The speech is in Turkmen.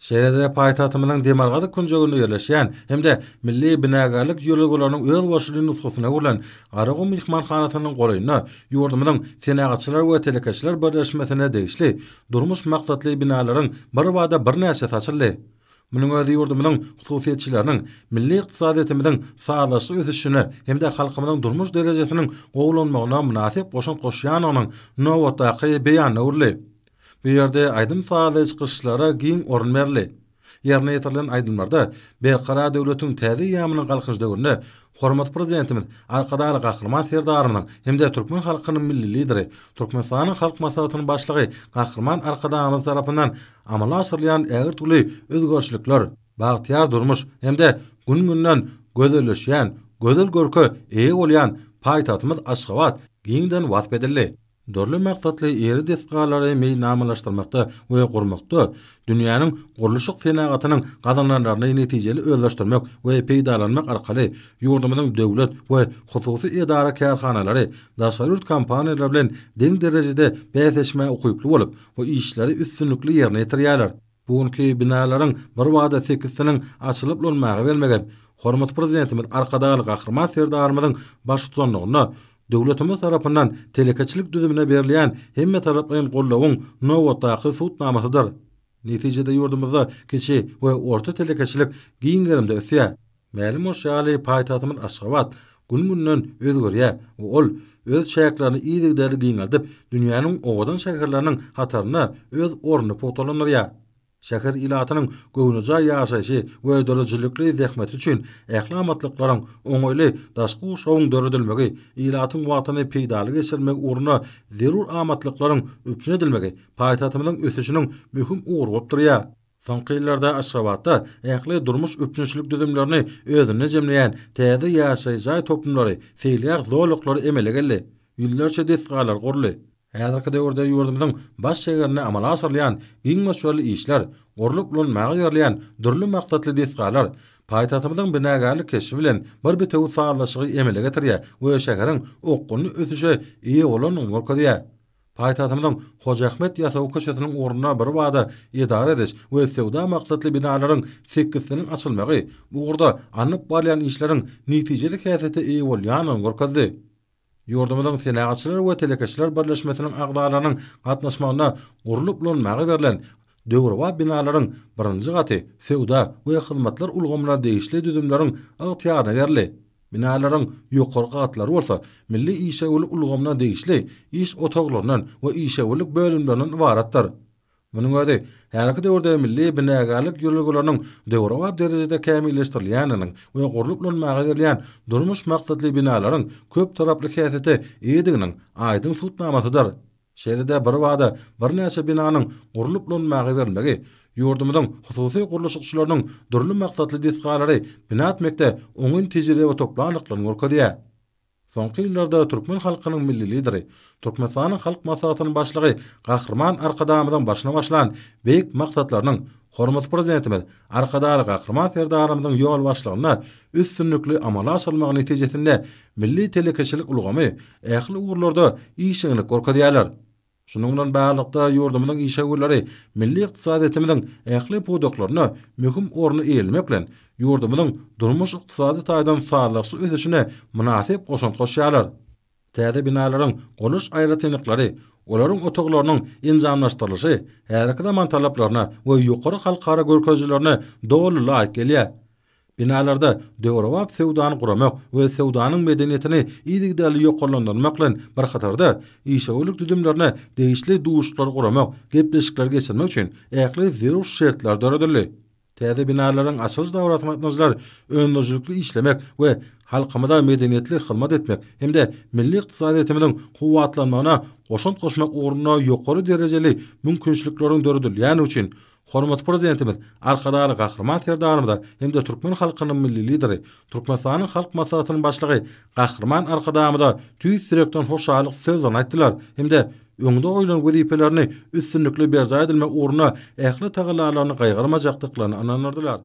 Şeýle-de paýtagtymyzyň demirgazyk künjeginde ýerleşýän hem-de milli binagärlik ýörelgeleriniň özboluşly nusgasyna öwrülen Garagum myhmanhanasynyň golaýynda ýurdumyzyň Senagatçylar we telekeçiler birleşmesine degişli durmuş maksatly binalaryň birbada birnäçesi açyldy. Munuň özi ýurdumyzyň hususyýetçileriniň milli ykdysadyýetimiziň sazlaşykly ösüşine hem-de halkymyzyň durmuş derejesiniň gowulanmagyna mynasyp goşant goşýandygynyň nobatdaky beýanyna öwrüldi. Bu ýerde aýdym-sazly çykyşlara giň orun berildi. Ýerine ýetirilen aýdymlarda Berkarar döwletiň täze eýýamynyň Galkynyş döwründe hormatly Prezidentimiz Arkadagly Gahryman Serdarymyzyň hem-de türkmen halkynyň Milli Lideri, Türkmenistanyň Halk Maslahatynyň Başlygy Gahryman Arkadagymyz tarapyndan amala aşyrylýan ägirt uly özgerişlikler, bagtyýar durmuş hem-de gün-günden gözelleşýän, gözel görke eýe bolýan paýtagtymyz Aşgabat giňden wasp edildi. Dürli maksatly iri desgalary meýilnamalaşdyrmakda we gurmakda dünýäniň gurluşyk senagatynyň gazananlaryny netijeli özleşdirmek we peýdalanmak arkaly ýurdumyzyň döwlet we hususy edara-kärhanalary daşary ýurt kompaniýalary bilen deň derejede bäsleşmäge ukyply bolup, bu işleri üstünlikli ýerine ýetirýärler. Bu günki binalaryň birbada sekizsiniň açylyp ulanmaga bermegi hormatly Prezidentimiz Arkadagly Gahryman Serdarymyzyň baştutanlygynda döwletimiz tarapyndan telekeçilik düzümine berilýän hemmetaraplaýyn goldawyň nobatdaky subutnamasydyr. Netijede ýurdumyzda kiçi we orta telekeçilik giň gerimde ösýär. Mälim bolşy ýaly, paýtagtymyz Aşgabat gün-günden özgerýär we ol öz çäklerini yzygiderli giňeldip, dünýäniň owadan şäherleriniň hatarynda öz ornuny pugtalandyrýar. Şäher ilatynyň göwnejaý ýaşaýşy we döredijilikli zähmeti üçin ähli amatlyklaryň, oňaýly daşky gurşawyň döredilmegi, ilatyň wagtyny peýdaly geçirmegi ugrunda zerur amatlyklaryň üpjün edilmegi paýtagtymyzyň ösüşiniň möhüm ugry bolup durýar. Soňky ýyllarda Aşgabatda ähli durmuş üpjünçilik düzümlerini özünde jemleýän täze ýaşaýyş jaý toplumlary, seýilgäh zolaklary emele geldi. Ýüzlerçe desgalar guruldy. Häzirki döwürde ýurdumyzyň baş şägerinde amala aşyrylýan giň möçberli işler, gurlup ulanmaga berilýän dürli maksatly desgalar paýtagtymyzyň binagärlik keşbi bilen bir bitewi sazlaşygy emele getirýär we şäheriň okgunly ösüşe eýe bolandygyny görkezýär. Paýtagtymyzyň Hoja Ahmet Ýasawy köçesiniň ugrunda birbada edara ediş we söwda maksatly binalaryň sekizsiniň açylmagy bu ugurda alnyp barylýan işleriň netijeli häsiýete eýe bolýandygyny görkezdi. Ýurdumyzyň Senagatçylar we telekeçiler birleşmesiniň agzalarynyň gatnaşmagynda gurlup ulanmaga berlen döwrebap binalaryň birinji gaty söwda we hyzmatlar ulgamyna degişli düzümleriň ygtyýaryna berildi. Binalaryň ýokarky gatlary bolsa milli işewürlik ulgamyna degişli iş otaglaryndan we işewürlik bölümlerinden ybaratdyr. Munuň özi häzirki döwürde milli binagärlik ýörelgeleriniň döwrebap derejede kämilleşdirilýändiginiň we gurlup ulanmaga berilýän durmuş maksatly binalaryň köptaraply häsiýete eýediginiň aýdyň subutnamasydyr. Şeýle-de birbada birnäçe binanyň gurlup ulanmaga berilmegi ýurdumyzyň hususy gurluşykçylarynyň dürli maksatly desgalary bina etmekde oňyn tejribe toplandyklaryny görkezýär. Soňky ýyllarda türkmen halkynyň Milli Lideri, Türkmenistanyň Halk Maslahatynyň Başlygy Gahryman Arkadagymyzyň başyny başlan beýik maksatlarynyň hormatly Prezidentimiz Arkadagly Gahryman Serdarymyzyň ýolbaşçylygynda üstünlikli amala aşyrylmagy netijesinde milli telekeçilik ulgamy ähli ugurlarda işjeňlik görkezýärler. Şunuň bilen baglylykda, ýurdumyzyň işewürleri milli ykdysadyýetimiziň ähli pudaklarynda möhüm orny eýelemek bilen, ýurdumyzyň durmuş-ykdysady taýdan sazlaşykly ösüşine mynasyp goşant goşýarlar. Täze binalaryň gurluş aýratynlyklary, olaryň otaglarynyň enjamlaşdyrylyşy häzirki zaman talaplaryna we ýokary halkara görkezijilerine doly laýyk gelýär. Binalarda döwrebap söwdany guramak we söwdanyň medeniýetini yzygiderli ýokarlandyrmak bilen bir hatarda, işewürlik düzümlerine degişli duşuşyklary guramak, gepleşikleri geçirmek üçin ähli zerur şertler döredildi. Täze binalaryň açylyş dabarasyna gatnaşyjylar öndürijilikli işlemek we halkymyza medeniýetli hyzmat etmek hem-de milli ykdysadyýetimiziň kuwwatlanmagyna goşant goşmak ugrunda ýokary derejeli mümkinçilikleriň döredilýändigi üçin Hormatly Prezidentimiz Arkadagly Gahryman Serdarymyza hem-de türkmen halkynyň Milli Lideri, Türkmenistanyň Halk Maslahatynyň Başlygy Gahryman Arkadagymyza tüýs ýürekden hoşallyk sözlerini aýtdylar hem-de öňde goýlan wezipelerini üstünlikli berjaý edilmek ugrunda ähli tagallalaryny gaýgyrmajakdyklaryna ynandyrdylar.